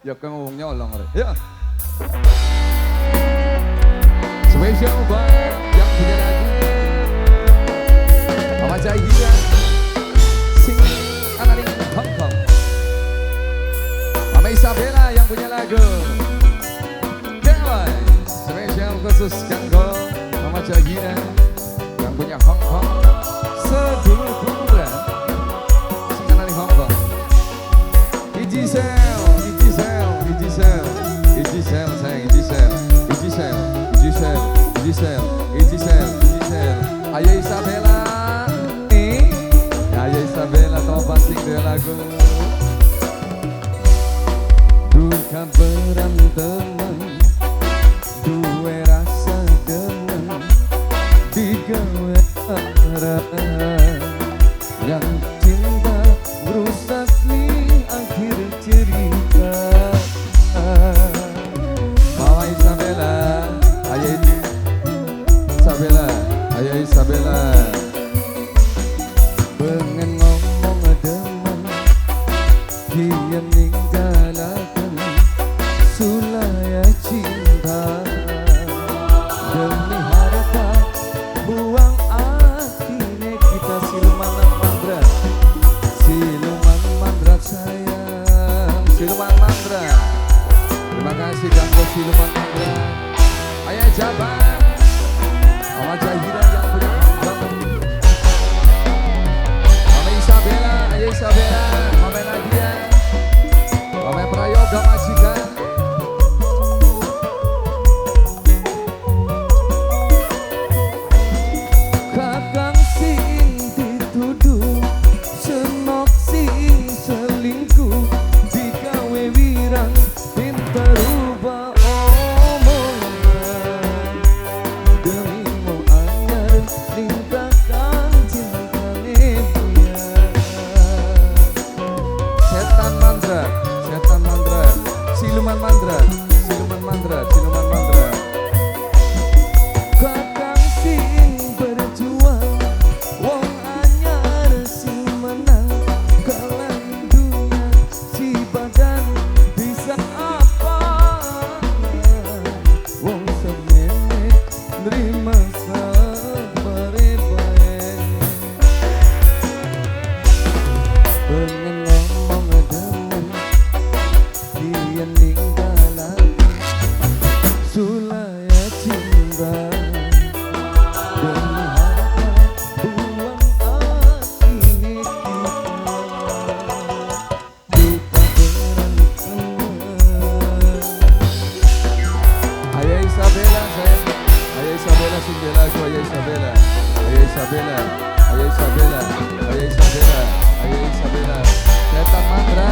Ya kowe ngomong nyolong rek. Ya. Spesial buat yang punya lagu. Mama Jahira sing ana ning Hong Kong. Mama Isabella yang punya lagu. Dewa. Spesial khusus kanggo Mama Jahira yang punya Hong Kong. Sedulur-dulur sing ana ning Hong Kong. Iji sel, iji sel, iji sel, iji sel sayang, iji sel, iji sel, iji sel, iji sel, iji sel, iji sel. Ayo Isabella nih, ayo Isabella tau pasti dua lagu. Duka beranteman, duwe rasa demen, digawe yang cinta merusak nih akhir cerita. Mama Isabella, ayo Isabella, ayo Isabella. Pengen ngomong demen, dia ninggalaken sulaya cinta. Demi harta buang atine kita siluman mandra, siluman mandra sayang, siluman mandra. Terima kasih kanggo siluman mandra. Ayo jabat Mama Jahira yang punya Hongkong. Mama Isabella, ayo Isabella, Mama Nadia, Mama Prayoga majikan. Kakang sing dituduh senok sing selingkuh, digawe wirang pinter ubah omongan. Demi mau anyar ning kakang cintane buyar. Setan mandra, setan mandra, siluman mandra, siluman mandra, siluman mandra. Kakang sing berjuang, wong anyar sing menang, kalah dunia si badan bisa apa? Wong semene nerima sabare bae. Pengen ngomong demen, dia ninggalaken sulaya cinta. Demi harta buang atine kita. Duka beranteman. Ayo Isabella sayang, ayo Isabella sing lagu, ayo Isabella, ayo Isabella, ayo Isabella, ayo Isabella, ayo Isabella. Setan mandra.